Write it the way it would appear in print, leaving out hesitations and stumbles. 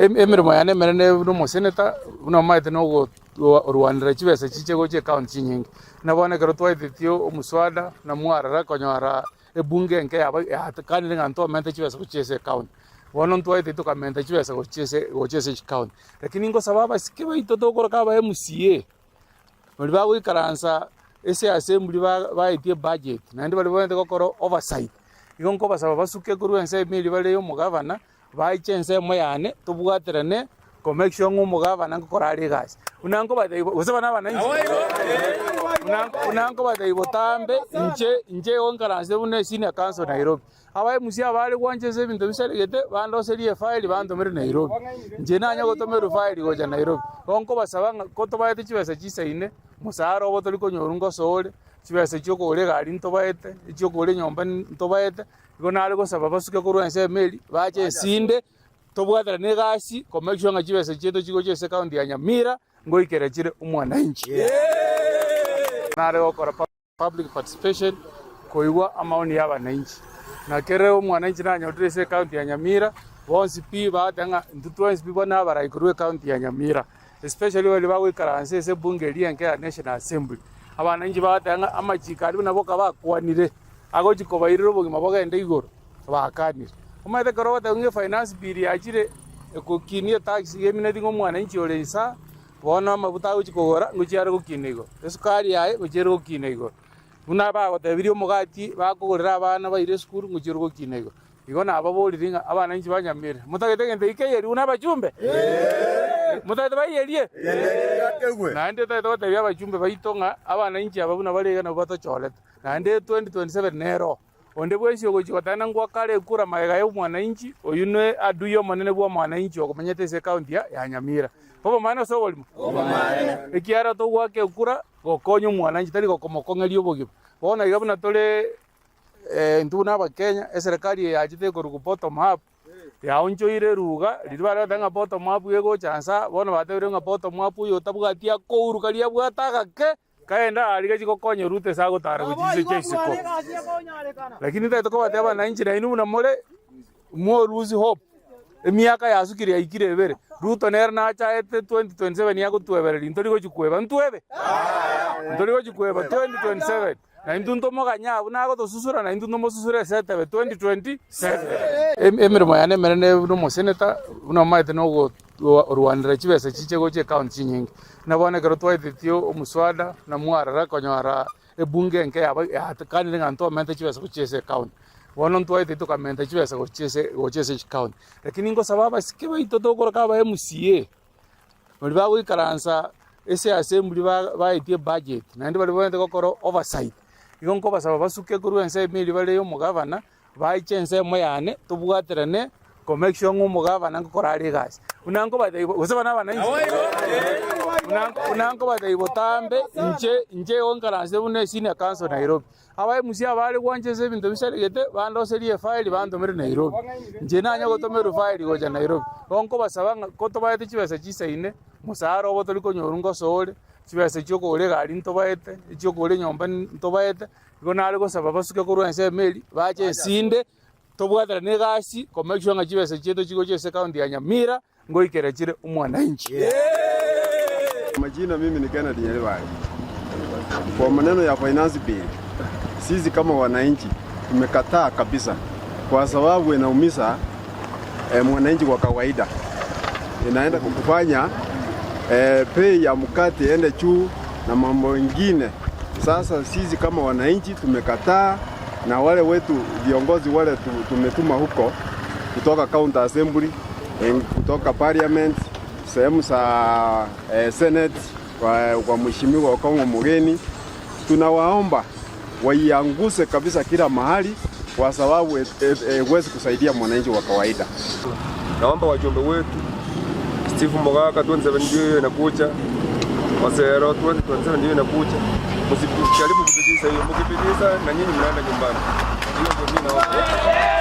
Emeremo yane emenene buna omoseneta, buna omanyete na okorwanera chibesa chiche gocha ecounty chinyinge. Buna bono ekero twaetetie omoswada na mwarara konyora ebunge enke yaba yakanire ng'a ntomente chibesa gochia ase ecounty. Bono ntwaeteti tokamenta chibesa gochia ase gochia ase chicounty. Lakini ngosaba abasike baito tokoroka aba MCA, baria bagoikaransa ase assembly baetie ebudget, naende baria babwenerete gokora oversight, igo nkobasaba basuke korwa ensemo eria bare ya omogavana, Baiche ensemo yane, tobwaterane ko make sure ng'a omogavana ngokora are egasi. Buna nkobatebia gose bana abananchi? Buna buna nkobatebia botambe, inche inche igo nkaranse buna esenior counsel Nairobi. Aba MC abare gwancha ase ebinto bisaregete, bandoserie efaili bantomere Nairobi. Inche nanye gotomerwa efaili gocha Nairobi. Igo nkobasaba ng'a ko tobaete chibesa chisaine, mosara obo tori konyorwa ngosoore, chibesa chia okogora egari ntobaete, echiokogora enyomba ntobaete. Igo nare gosaba basuke korwa ensemo eria, bache esinde, tobwaterane egasi ko make sure ng'a chibesa chiaito chigocha ase ecounty ya Nyamira ngoikera chire omwananchi. Nare gokora public participation koigwa amaoni ya abananchi. Na kere omwananchi nanyorire ase ecounty ya Nyamira, bonsi pi bagoteba ng'a intwe twensi pi bono abarai korwa ecounty ya Nyamira, especially baria bagoikaransa ase ebunge eria enke ya National Assembly. Abananchi bagoteba ng'a amachiko aria buna boka bakwanire. agochia kobairera obogima bogende igoro, bakanire. Omanyete ekero ogoteba ng'a efinance bill yachire ekokinia etax iga emineti ng'a omwananchi ore insaa, bono amafuta agochia kogora ngochia are gokina igoro, esukari yaye ngochia ere gokina igoro, buna bagotebirie omogati bakogorera abana baire esukuru ngochia ore gokina igoro. Igo nababorire ng'a abananchi ba Nyamira, motagete egento eke keiyerie buna abachumbe? Motagete baiyerie? Naende totagete gotebia abachumbe baito ng'a abananchi aba buna bare iga nabwo batochorete. Naende 2027 nero, onde bwensi ogochia gotana ngoaka are ekura magega ya omwananchi, oyio ne adui omonene bw'omwananchi okomenyete ase ecounty ya ya Nyamira. Obomaene ase oborimo? Ekiagera togoaka ekura gokonya omwananchi tari gokomokong'eria obogima. Bono iga buna tore intwe buna abakenya, eserekari eye yachete ekorokwa bottom up, yaonchoire eruga, riria bare goteba ng'a bottom up egocha nsa, bono batebire ng'a bottom up oyo otabwati akouru karia abwate agake. Kaende aria gachia gokonya Ruto ase agotara gochia chinse chia isiko. Lakini ntagete kobatebia abananchi nainwe buna more, mo lose hope. Emiaka yasukire yaikire ebere, Ruto nere nache aete 2027 agotwebereria ntori gochia kweba, ntwebe? Ntori gochia kweba 2027. Na intwe ntomoganye abwo nagotosusura na intwe ntomosusure ase etebe 2027. Emeremo yane emenene buna omoseneta, buna omanyete na okorwanera chibesa chiche gocha ecounty chinyinge. Buna bono ekero twaetetie omoswada na mwarara konyora ebunge enke yaba yakanire ng'a ntomente chibesa gochia ase ecounty. Bono ntwaetetie tokamenta chibesa gochia ase gochia ase chicounty. Lakini ngosaba abasike baito tokoroka aba MCA, baria bagoikaransa ase assembly baetie ebudget, naende baria babwenerete gokora oversight, igo nkobasaba basuke korwa ensemo eria bare ya omogavana, baiche ensemo yane, tobwaterane ko make sure ng'a omogavana ngokora are egasi. Buna nkobatebia gose bana abananchi? Buna buna nkobatebia botambe, inche inche igo nkaransete buna esenior counsel Nairobi. Aba MC abare gwancha ase ebinto bisaregete, bandoserie efaili bantomere Nairobi. Inche nanye gotomerwa efaili gocha Nairobi. Bono nkobasaba ng'a ko tobaete chibesa chisaine, mosara obo tori konyorwa ngosoore, chibesa chia okogora egari ntobaete, echia okogora enyomba ntobaete, igo nare gosaba basuke korwa ensemo eria, bache esinde, tobwaterane egasi ko make sure ng'a chibesa chiaito chigocha ase ecounty ya Nyamira, ngoikera chire omwananchi. Majina mimi ni Kennedy Nyaribari. Kwa maneno ya finance bill, sisi kama wananchi tumekataa kabisa, kwa sababu inaumiza eh, mwananchi kwa kawaida, inaenda kukufanya eh, bei ya mkate ende juu na mambo mengine. Sasa sisi kama wananchi tumekataa, na wale wetu viongozi wale tumetuma huko kutoka county assembly kutoka parliament sehemu za eh, senate kwa, kwa mheshimiwa Okong'o Mugeni, tunawaomba waianguse kabisa kila mahali kwa sababu huwezi kusaidia mwananchi wa kawaida. Naomba wajumbe wetu Steve Mogaka 27 ndio hiyo inakuja, Osero 2027 ndio inakuja, msijaribu kupitisha hiyo, mkipitisha na nyinyi mnaenda nyumbani. Hiyo ndio mimi naomba.